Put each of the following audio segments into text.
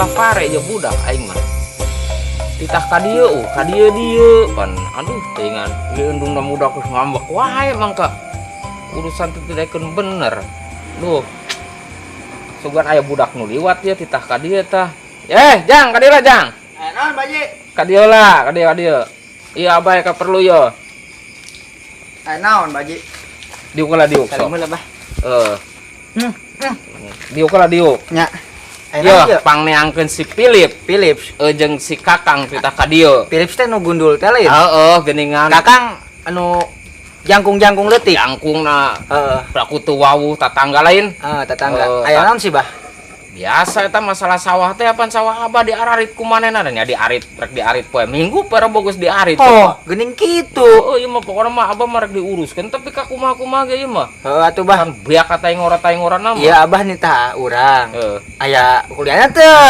Masalah pare ya budak aing mah. Titah ka dieu, ka dieu dieu pan aduh teuingan ieu indungna budak geus ngambek wae mangka. Urusan teu didaekeun bener. Duh. Sugan aya budak nu liwat ya titah ka dieu tah. Eh, Jang, ka dieu lah, Jang. Eh, naon, Baji? Ka dieu lah, ka dieu ka dieu. Iya, abah ka perlu yo. Eh, naon, Baji? Diuk lah diuk Salim sok. heula, Bah. Heeh. Diuk lah diuk. Nya. Eh, Yo, naon ieu? pangneangkeun si Philip Philips. Jeung si Kakang titah ka dieu. Philips teh nu gundul teh lain. Heeh, geuningan. Kakang anu jangkung-jangkung leutik. Jangkungna. Heeh. Praku teu wawuh tatangga lain. Heeh, tetangga. Heeh, Aya naon sih, Bah? Biasa eta masalah sawah teh apan sawah abah diararit ku manehna nya diarit rek diarit poe Minggu pero bagus diarit. Oh, geuning kitu. Oh, ieu mah pokona mah abah mah rek diuruskeun tapi ka kumaha-kumaha ge ieu mah. Heeh atuh, Bah. Kan beak kata ngora-ngora mah. Iya, Abah nih tah urang. Heeh. Aya kuliahna teu?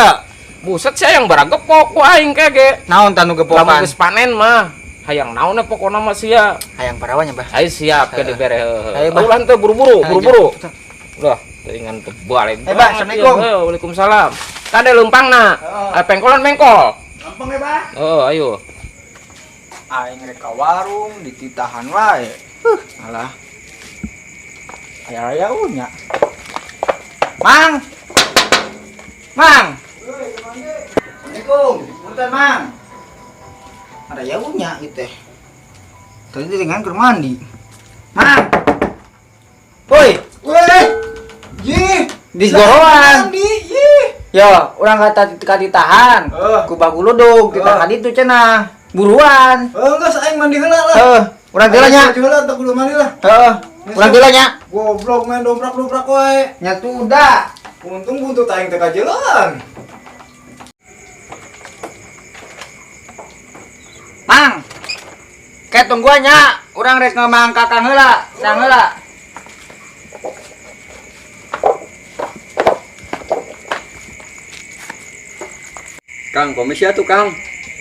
Buset sia yang baragepok ku aing kege. Naon tah nu Lamun gepokan? geus panen mah hayang naon pokona mah sia. Hayang parawan nya, Bah. Ayo siap ke dibere heeh. Ayo, Bah. Ulah teu buru-buru, Ayo, buru-buru. Udah, teuingan teu balik. Eh, Bah, Assalamualaikum. Heeh, waalaikumsalam. Kade leumpangna. Heeh. Pengkolan mengkol. Gampang ya, Bah. Heeh, ayo. Aing rek ka warung dititahan wae. Alah. Aya-aya nya. Mang. Mang. Assalamualaikum. Punten, Mang. Ada jauhnya gitu teh. Tadi dengan keur mandi. Mang. Woi, Weh, yih, di goroan. mandi, yih. Yo, urang kata katitahan. Heeh. Ku baguludug titahan itu cenah. Buruan. Oh, enggak, aing mandi heula lah. Heeh, urang heula nya. Mandi heula teu kudu mandi lah. Heeh, urang heula nya. Goblok main dobrak-dobrak wae. Nya tuda. Untung buntut aing teh kajelan. Mang. Kayak tungguan nya, urang rek ngemang kakang heula, sang heula. Kang, komisi atuh, Kang.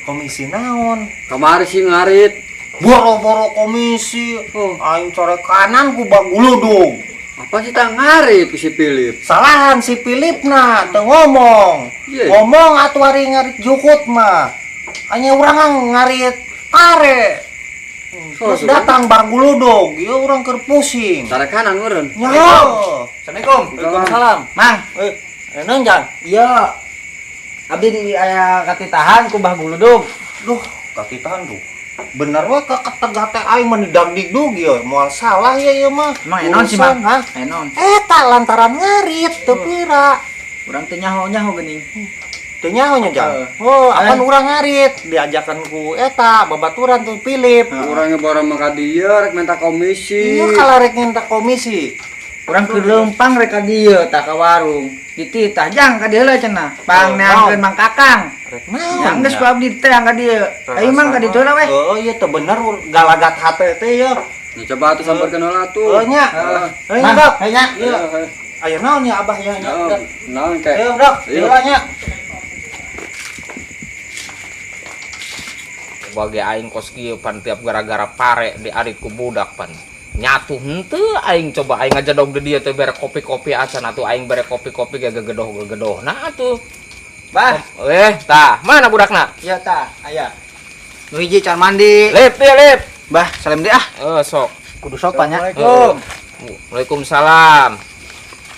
Komisi naon? Kamari sih ngarit. Boro-boro komisi. Oh. Aing core kanan ku baguludug. Apa sih tang ngarit si Philip? Salahan si Philip na teu ngomong. Iya. Ngomong atuh ari ngarit jukut mah. Hanya urang ngarit pare. Terus Oh, datang baguludug, ieu urang keur pusing. Tarik kanan meureun. Nya. Assalamualaikum. Waalaikumsalam. Mang, Eh, naon Jang? iya. Abdi di aya katitahan ku Bah Guludug. Duh, katitahan duh. Bener we keketegah teh aing mah didagdigdug ieu. Moal salah ya ieu mah. Emang enon sih, Urusan, Mang? hah? Enon. Eta lantaran ngarit teu pira. Urang teu nyaho-nyaho geuning. Teu nyaho nya, Jang. Heeh. Oh, apan Eh. urang ngarit diajakan ku eta babaturan tuh Philip. Urangnya boro mah ka dieu rek minta komisi. Iya kalau rek minta komisi. Urang keur leumpang rek ka dieu tah ka warung. Dititah jang ka dieu heula cenah. Pangneangkeun Mang Kakang. Rek naon? Yang geus ku abdi teh ka dieu. Ayo Mang ka ditu heula weh. Oh, iya teu bener galagat hate teh ya. Nah, coba atuh sampeurkeun heula atuh. Oh nya. Heeh. Heuh Mang, Dok. hayu nya. Iya. Aya naon ya abah ya nya. Heeh, naon kek? Ayo Dok, Ayo. heula nya. Bagi aing kos kieu pan tiap gara-gara pare diarit ku budak pan. Nyatu henteu aing coba aing ngajadog di dieu teh bere kopi-kopi acan atuh aing bere kopi-kopi ge gegedoh-gegedoh. Nah atuh. Bah, Tah, mana budakna? iya tah, aya. Nu hiji can mandi. Lip, ieu lip. Bah, salim deui ah. Sok. Kudu sopan nya. Assalamualaikum. Waalaikumsalam.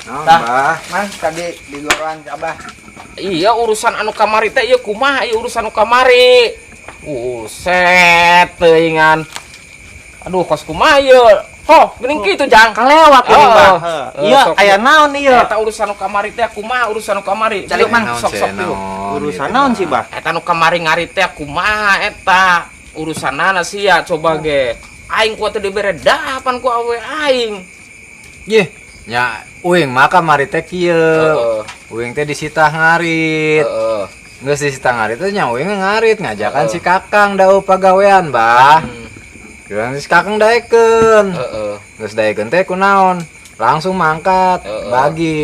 Naon, Tah. Bah? Mang tadi di goroan si Abah. Iya urusan anu kamari teh ieu kumaha ieu urusan anu kamari. Buset teuingan. Aduh kos kumaha ieu? Oh, geuning kitu Jang. Kalewat Oh. geuning, Bah. Iya, Sok. aya naon ieu? Eta urusan nu kamari teh kumaha urusan nu kamari? Calik, Mang. Sok sok pilu. Urusan naon sih, Bah? Eta nu kamari ngarit teh kumaha eta? Urusanana sia coba ge. Aing kuat teu dibere dapan ku awe aing. Yeh, nya uing mah kamari teh kieu. Heeh. Uing teh disitah ngarit. Heeh. Geus disitah ngarit teh nya uing ngarit ngajakan Heeh. si Kakang dau pagawean, Bah. Geus si Kakang daekeun. Heeh. Geus daekeun teh kunaon? Langsung mangkat, Heeh. bagi.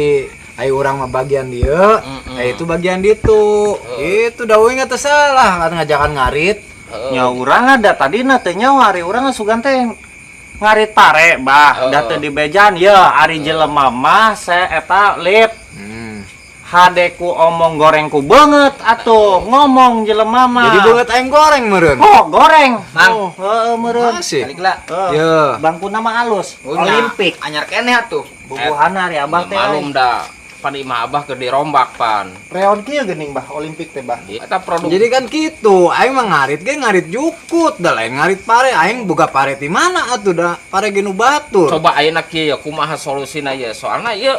Ai urang mah bagian dieu, ai itu bagian ditu. Itu da uing teh salah kan ngajakan ngarit. Heeh. Nya urang ada tadina teh nyaho ari urang sugan teh ngarit pare, Bah. Heeh. Da teu dibejan ye ari jelema mah se eta lip. Hade ku omong goreng ku beungeut atuh ngomong jelema mah. Jadi beungeut aing goreng meureun. Oh, goreng. Mang. Oh, heeh meureun. Masih. Balik lah. Heeh. Ye. Bangkuna mah halus. Oh, nya. Olimpik. Anyar keneh atuh. Bubuhana ari abah teh. Malum da. Pan imah abah keur dirombak pan. Reon kieu geuning bah Olimpik teh bah. Eta produk Jadi kan gitu, aing mah ngarit ge ngarit jukut, da lain ngarit pare, aing boga pare ti mana atuh da pare ge nu batur. Coba ayeuna kieu ya kumaha solusina ieu. Soalna ieu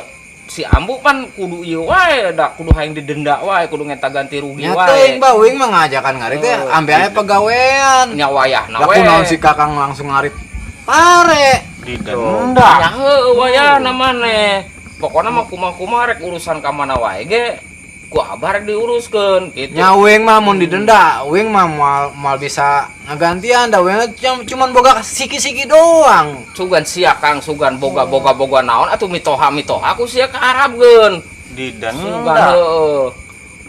si Ambu pan kudu ieu wae da kudu hayang didenda wae kudu ngeta ganti rugi Nya wae. teuing bah uing mah ngajakan ngarit teh ambe aya pegawean. Nya wayahna Lah we. kunaon si Kakang langsung ngarit pare. Didenda. Nya heueuh wayahna maneh. Pokona mah kumaha-kumaha rek urusan ka mana wae ge ku abah rek diuruskeun gitu. Nya uing mah mun didenda, uing mah moal bisa ngagantian da uing cuman boga siki-siki doang. Sugan sia Kang, sugan boga-boga boga naon atuh mitoha-mitoha ku sia ka Arabkeun. Didenda. Sugan heueuh.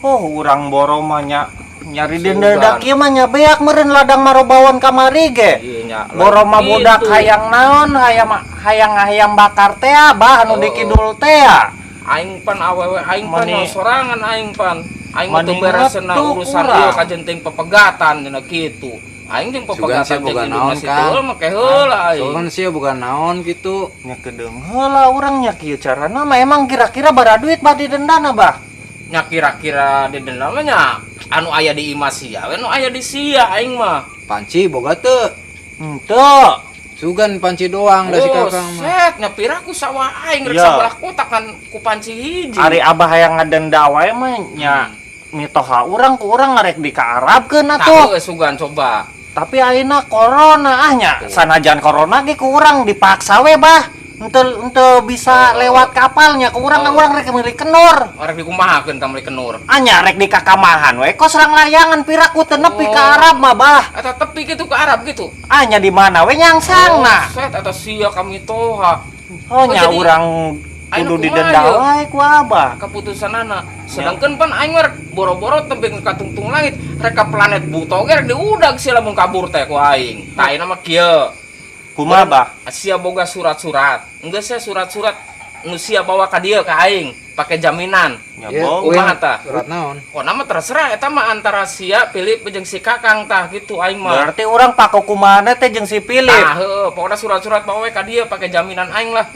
Oh, urang boro mah nya nyari Sugan. denda kieu mah nya beak meureun ladang marobawon kamari ge. Ieu nya. Boro mah budak Gitu. hayang naon, hayang hayang hayang bakar teh bah anu di Oh. kidul teh. Aing pan awewe aing pan Mani- sorangan aing pan. Aing mah teu Mani beresna ngetuk urusan urang. ieu kajenting pepegatan cenah kitu. Aing jeung Sugan pepegatan sia jeung boga indungna naon si Kang. Teul make heula aing. Sugan sia boga naon gitu. Nya kedeung heula urang nya kieu carana mah emang kira-kira bara duit bah didendana bah. Nya kira-kira didenda mah nya anu aya di imah sia we nu aya di sia aing mah. Panci boga teu. Henteu. Sugan panci doang da si Oh, Kakang mah. set nya pira ku sawah aing rek Ya. sabelah kotak kan ku panci hiji. Ari abah hayang ngadenda wae mah nya mitoha urang ku urang ngarek di ka Arabkeun Tah atuh. heueuh sugan coba. Tapi ayeuna corona ah nya sanajan corona ge ku urang dipaksa we bah. Henteu bisa lewat kapalnya ku urang urang rek meuli kenur. Rek dikumahakeun tah meuli kenur. Ah nya rek di kakamahan we kos serang layangan pira ku teu nepi ka Arab mah bah. Eta tepi kitu ke Arab gitu. Ah nya di mana we nyangsangna. Oh, set eta sia kami toha. Oh nya jadi, urang ayeuna kudu kumaha didenda ieu? wae ku abah. Keputusanana. Sedangkan pan aing mah rek boro-boro tebing ka tungtung langit, rek ka planet buto ge rek diudag sia lamun kabur teh ku aing. Tah ayeuna mah kieu. Kumaha bah? Sia boga surat-surat. Enggeus sia surat-surat nu sia bawa ka dieu ka aing pake jaminan. Nya Ye, boga. uing Kumaha tah? Surat naon? Pokona mah terserah eta mah antara sia Philip jeung si Kakang tah gitu aing mah. Berarti urang paku kumana teh jeung si Philip. Tah heueuh, pokona surat-surat bawa we ka dieu pake jaminan aing lah.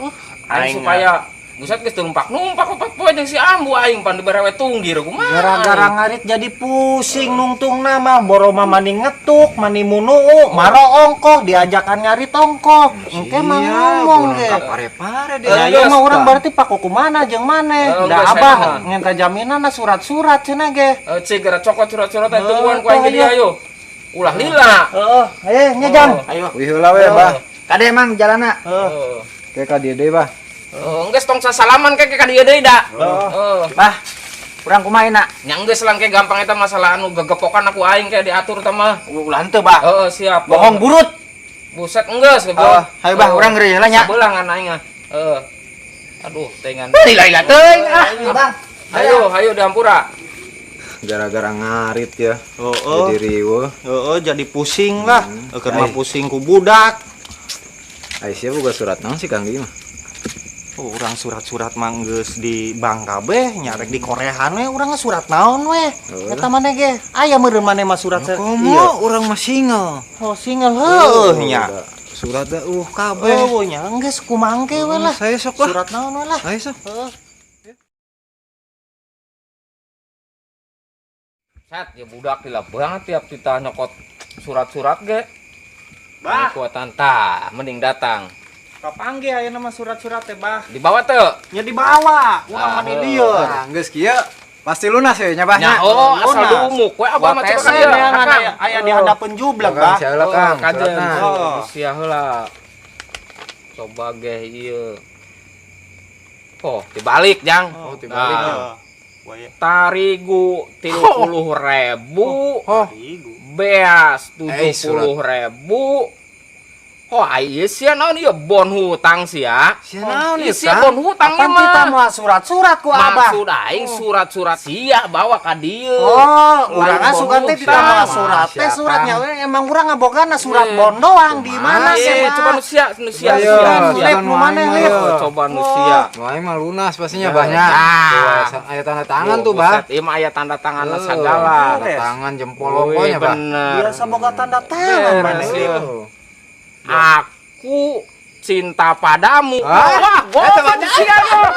Aing Aing supaya buset geus numpak-numpak opat poe jeung si Ambu aing pan dibere we tunggir kumaha. Gara-gara ngarit jadi pusing nungtungna mah boro mah mani ngetuk, mani munuu, maro ongkoh diajakan ngarit ongkoh. Engke mah Sia, ngomong pulang ge. ka pare-pare dia. Ya ieu mah urang berarti paku kumana jeung maneh. Eh, Da geus, abah saya mah. ngenta jaminan surat-surat cenah ge. Cik gara cokot surat-surat teh Eh, tungguan ku aing tah, di dieu iya. ayo. Ulah lila. Heeh, eh nya jang. Ayo. Wih heula we bah. Kade emang jalana. Heeh. Heeh. Ke ka dieu deui bah. Enggeus tong sasalaman ke ka dieu deui da. Heeh. Bah. Urang kumaha enak? Nya enggeus lang ke gampang eta masalah anu gegepokan aku aing ke diatur teh mah. Ulah henteu bah. Heeh, siap. Bohong burut. Buset enggeus Oh, hayu bah urang ngeri heula nya. Sabelah aing ah. Heeh. Aduh, tengan. Lila-lila teuing ah. Bang. Ayo, ayo dihampura. Gara-gara ngarit ya. Heeh. Jadi riweuh. Heeh, jadi pusing lah. Keur mah pusing ku budak. Ai sia boga surat naon sih Kang Gi mah? Oh, urang surat-surat mah geus di bank kabeh, nya rek di Korean we urang surat naon we. Eta maneh ge aya meureun maneh mah surat Komo urang mah single. Oh, single heueuh nya. Surat da kabeh. Heueuh nya geus kumaha engke we lah. Saya sok lah. Surat naon we lah. Ayo sok. Heeh. Set, ya budak lila banget tiap kita nyokot surat-surat ge. Bah. Kekuatan tah, mending datang. Kapanggih ayeuna mah surat-surat teh, Bah. Dibawa teu? Nya dibawa, urang mah di dieu. Nah, geus kieu pasti lunas ya nya bah Nya nya. oh, asal Lunas. dumuk we abah mah coba Watese ka dieu. neangan Kakang. aya di hadapeun jublek, Kang Bah. sia heula Kang. Kajen. Suratna. Oh. Sia heula. Coba ge ieu. Oh, dibalik, Jang. Oh, dibalik. Nah, Wah, tarigu 30.000, Oh, tarigu. beas Eh, surat. 70.000, Oh, ai ieu sia naon ieu bon hutang sia. Sia naon Ieu ieu, sia Kang? bon hutang Kan mah. kita mah surat-surat ku Abah. Maksud aing surat-surat sia bawa ka dieu. Oh, urang Lain asukan bon teh hutang. ditambah surat teh Siapa? suratnya we, emang urang ngabogana surat bon doang di mana Eh, sih mah? coba nu sia, nu sia, Ayo, sia, sia. Lip, nu mana, aing mah, Lip? yo. Oh, coba nu sia. Nu aing mah lunas pastinya banyak. Ah. Tuh, aya tanda tangan tuh, Bah. Buset, ieu mah aya tanda tanganna Eh, sagala. Tanda tangan jempol pokoknya, Wih, Bah. bener. Biasa boga tanda tangan mana Beres, Lip. ieu. Aku cinta padamu. Ah, Wah, goblok sia mah.